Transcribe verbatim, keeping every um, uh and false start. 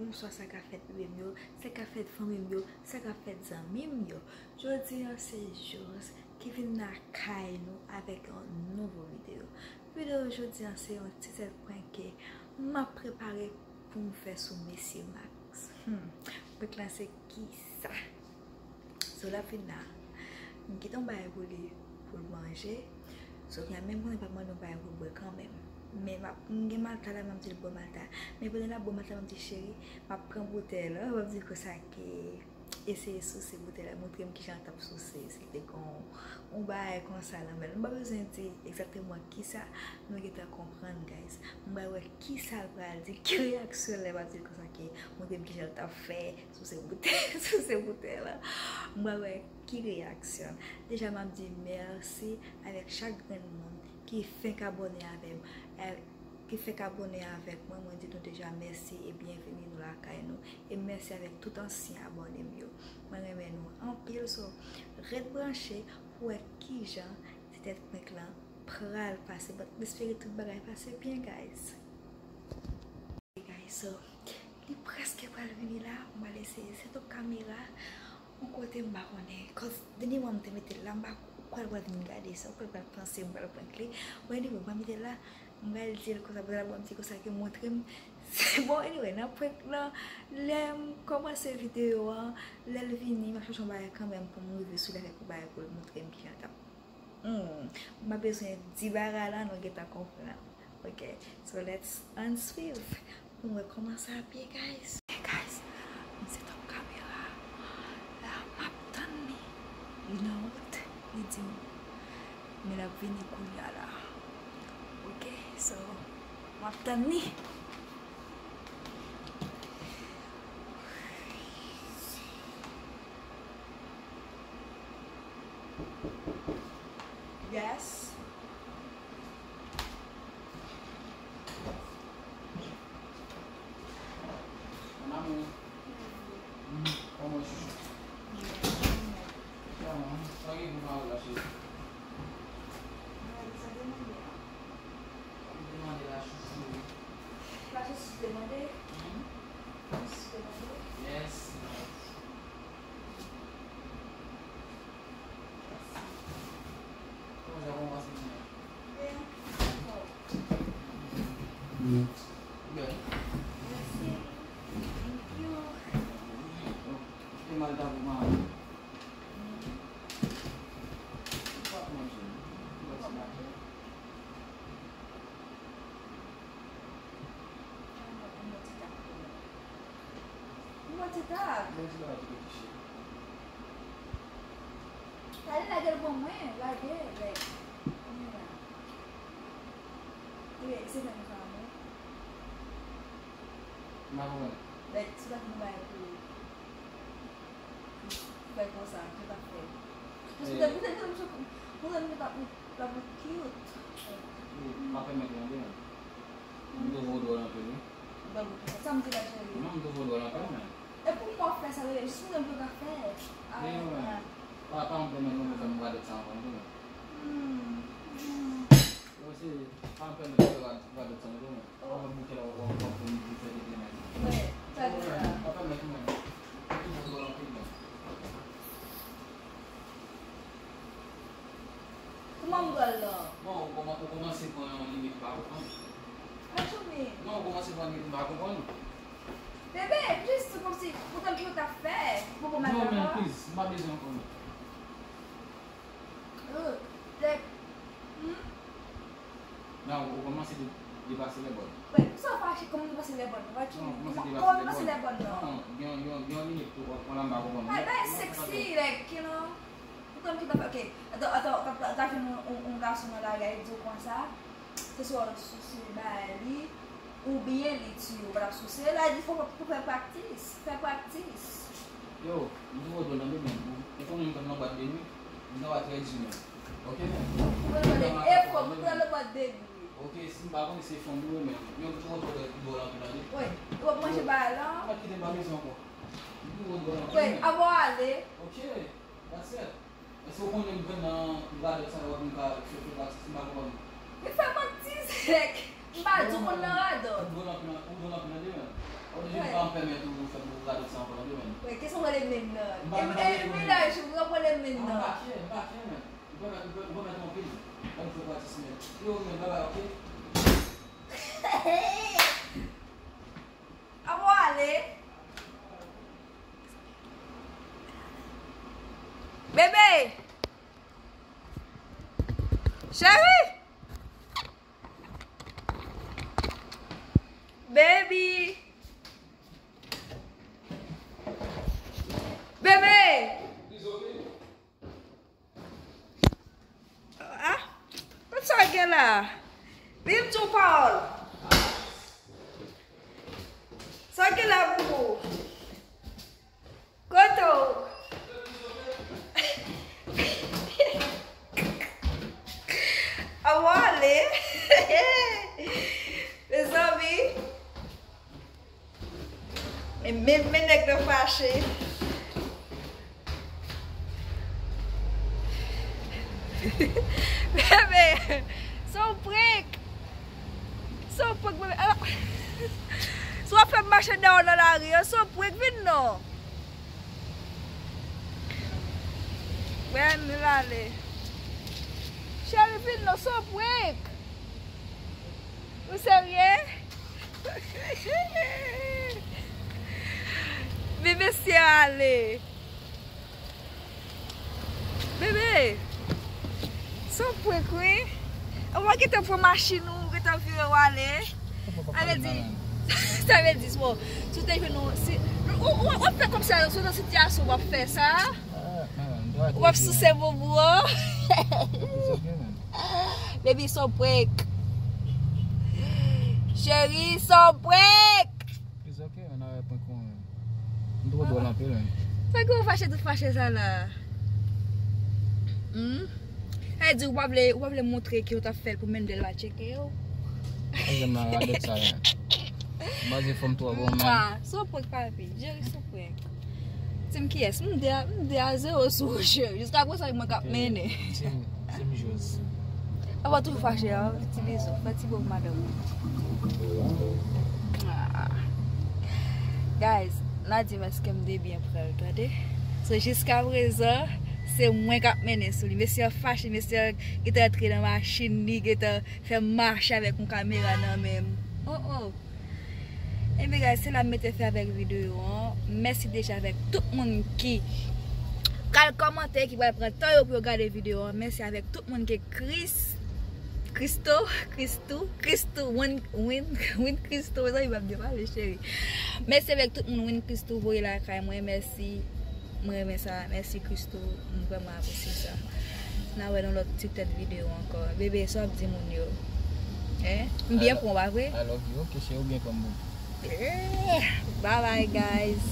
Bonswa, sa k ap fèt bebe m yo, sa k ap fèt fanmi m yo, sa k ap fèt zanmi m yo. Jodi a se Jos ki vin lakay nou avèk yon nouvo videyo. Videyo jodi a se yon ti tèt prank ke m ap prepare pou m fè sou mesye Max. Hmm, prank lan se kisa? So l ap vin la, m kite yon bagay pou li, pou l manje. So kounya menm konnen pa mande yon bagay pou l bwè kanmenm. Men m ap, m gen malta la, m ap di l bwè malta. Men pandan l ap bwè malta, m ap di cheri, m ap pran boutèy la, m ap di konsa ke eseye souse boutèy la, montre m kijan l t ap souse, si te gen yon, yon bagay konsa nan men l. M pa bezwen di egzakteman kisa, nou gentan konprann, guys. M pral wè kisa l pral di, ki reyaksyon l lè m ap di l konsa ke montre m kijan l t ap fè, souse boutèy, souse boutèy la. M pral wè ki reyaksyon l. Deja, m ap di mèsi avèk chak grenn moun ki fenk abòne avè m, eh, ki fenk abòne avèk mwen. Mwen di nou deja mèsi e byenveni nou lakay nou. E mèsi avèk tout ansyen abòne m yo. Mwen renmen nou anpil, so ret branche pou wè kijan ti tèt prank lan pral pase. But m espere tout bagay pase byen, guys. Guys, so, li prèske pral vini la. Mwen eseye set up kamera yon kote m pa konnen. Cause dènye mwa m te mete l la, m pa kwè l pral vin gade sa, m kwè l pral panse m pral prank li. But anyway, m pa mete l la, m pral di l konsa, pandan l ap bwè, m di konsa ke montre m. Bon, anyway, nan prank lan, lè m kòmanse videyo an, lè l vini, m ap chèche yon bagay kanmenm pou m rive sou li avèk yon bagay pou l montre m kijan l t ap Hmm, m pa bezwen di bagay la, nou gentan konprann. Ok, so let's ann swiv pou n wè kòman sa ap ye, guys. Hey, guys, m set up kamera. La, m ap tann li. You know what? Li di m, men l ap vini kounya la. Ok, so, m ap tann li. Yes. Mon amour. Mm, kòman chouchou? Kòman? Sa gen pou mari la, cheri? Mari sa demande a. Sa ki demande la, chouchou? La sosis demande? Mm. Sosis demande? Yes. Kòman sa, kòman pase jounen an? Byen. Byen. Mèsi. Thank you. Kite malta pou mari. Ou pa manje, non? Ou pa manje. Mwen ti tap. Mwen ti tap tou piti cheri. Talè lage l ban mwen, lage, like, kounye a. Wi, se menm sa, non? M pa konprann. Like, se pa t yon bagay pou, pou fè konsa, ki t ap fè. Paske poutèt, poutèt, poutèt, poutèt, poutèt, L ap ret cute. Wi, m pa pèmèt li anpil, non. M tou vodou anpil, wi. Ou pa vodou. Sa m di la, cheri? Non, m tou vodou anpil, men. E pou mwen w ap fè sa, bebe, jis mwen menm ki w ka fè. Wi, wi. Pa, pa m pèmèt mwen fè m radòt sa ankò, non, non. Hmm. Yo, se, pa m pèmèt fè rad-, radòt sa, non, non. Ou ap bouke la, w ap, w ap, w ap fè de demen. Wi, sa di sa. Pa pèmèt mwen. M tou vodou anpil, men. Kòman m pral la? Bon, ou kòman-, ou kòmanse pran yon limit m pa konprann. What you mean? Non, ou kòmanse pran limit m pa konprann. Bebe, jis se kòmsi, poutan ki yo t ap fè, pou pou m al la. Non, men, please, m pa bezwen ankò, non. Euh, like, hmm? Nan, ou kòmanse de-, depase lèbòn. Wè, pou sa w fache, kòman depase lèbòn? What you mean? Non, kòmanse depase lèbòn. Kòman depase lèbòn, non? Non, gen, gen, gen yon limit pou ou, ou la m pa konprann. Ay, bay sexy, like, you know. Ou konn ki pa fè, ok. Ato, ato, ta, ta, ta jwenn yon, yon, yon gason nan lari a, li di w konsa, se swa w souse bay li, oubyen li tiye w, pa t ap souse. La, di fò pou fè praktis. Fè praktis. Yo, m tou vodou nan demen. Ou konnen m konn nan bwat de nwi, m nan bwat trè di menm. Ok, men. Ou konn nan bwat de nwi. Ok, si m pa konnen se fanm ou menm. Yo, m tou vodou nan demen. Wi, ou ap manje bagay la. Ou pa kite m pa bezwen ankò. M tou vodou nan demen. Wi, avè w ale. Ok, that's it. Èske w konnen m pran nan radòt sa yo, w ap vin ka fè, fè pati, si m pa konprann? Li fè manti, sèk. M pa di w konn nan radòt. Ou dwòl anpil nan, ou dwòl anpil nan demen. Ou deja pa Pèmèt ou fè m radòt sa ankò, tande, menn. Wè, kisa w pale menn nan? M pa, m pa, e, e, mennaj ou, kisa w pale menn nan? M pa fè, m pa fè, menn. Ou pèmèt, ou pè-, ou pèmèt anpil. Ban m fè pratis, menn. Yo, menn, babay, oke? Avan w ale. Bebe! Cheri! Baby! Bebe! Ah, sa gen la? Vin di w pawòl. Sa gen la, boubou? Kote w? Avan w ale. Mezanmi. Men, men, men nèg nan fache. Bebe, se yon prank. Se yon prank, bebe. Ala, si w ap fè m mache dèyè w nan lari an, se yon prank, vin non. Wè, m ale. Cheri, vin non, se yon prank. Ou serye? Bebe, se ale. Bebe, se yon prank, wi. Ou pa gentan pran machin ou, ou gentan vire w ale. Sa vle di, sa vle di, bon, si w te jwenn nou, si, ou, ou, w ap fè kòmsi se nan sitiyasyon w ap fè sa. Ou ap souse boubou an. Baby, se yon prank. Cheri, se yon prank. It's okay, man, arrête prank ou, man. M twò dwòl anpil, man. Sa gen w fache tout fache sa la? Hmm? Sa vle di ou pa vle, ou pa vle montre ke w t ap fè l pou Mendel pa tcheke w? Mwen janm nan radòt sa, man. Mwen se fanm twò bon, man. Mwa, se yon prank, papi. Jerry, se yon prank. Tim kiyès? M de a, m de a zewo sou ou, cheri. Jiska prezan, se mwen k ap mennen. Tim, Tim Jos. Ou pa toujou fache, a? Ti bizou. Fè ti bo pou madanm ou. Ah. Guys, n a di m èske m de byen pran l, tande? So, jiska prezan, se mwen k ap mennen sou li. Mesye an fache, mesye an gentan antre nan machin li, gentan fè m mache avèk yon kamera nan men m. Oh, oh. Ebyen, guys, se la m mete fen avèk videyo an. Mèsi deja avèk tout moun ki pral kòmante, ki pral pran tan yo pou yo gade videyo an. Mèsi avèk tout moun ki Chris, Christo, Christou, Christou, Win, Win, Win Christo, mezanmi, m ap byen pale, cheri. Mèsi avèk tout moun Win Christo voye lakay mwen, mèsi. Mwen renmen sa. Mèsi, Christo. M vrèman apresye sa. N a wè nan lòt ti tèt videyo ankò. Bebe, sa w ap di moun yo? Hein? M byen pran w, pa vre? I love you. Ok, cheri, ou byen pran m, boo. Eh, bye bye, guys.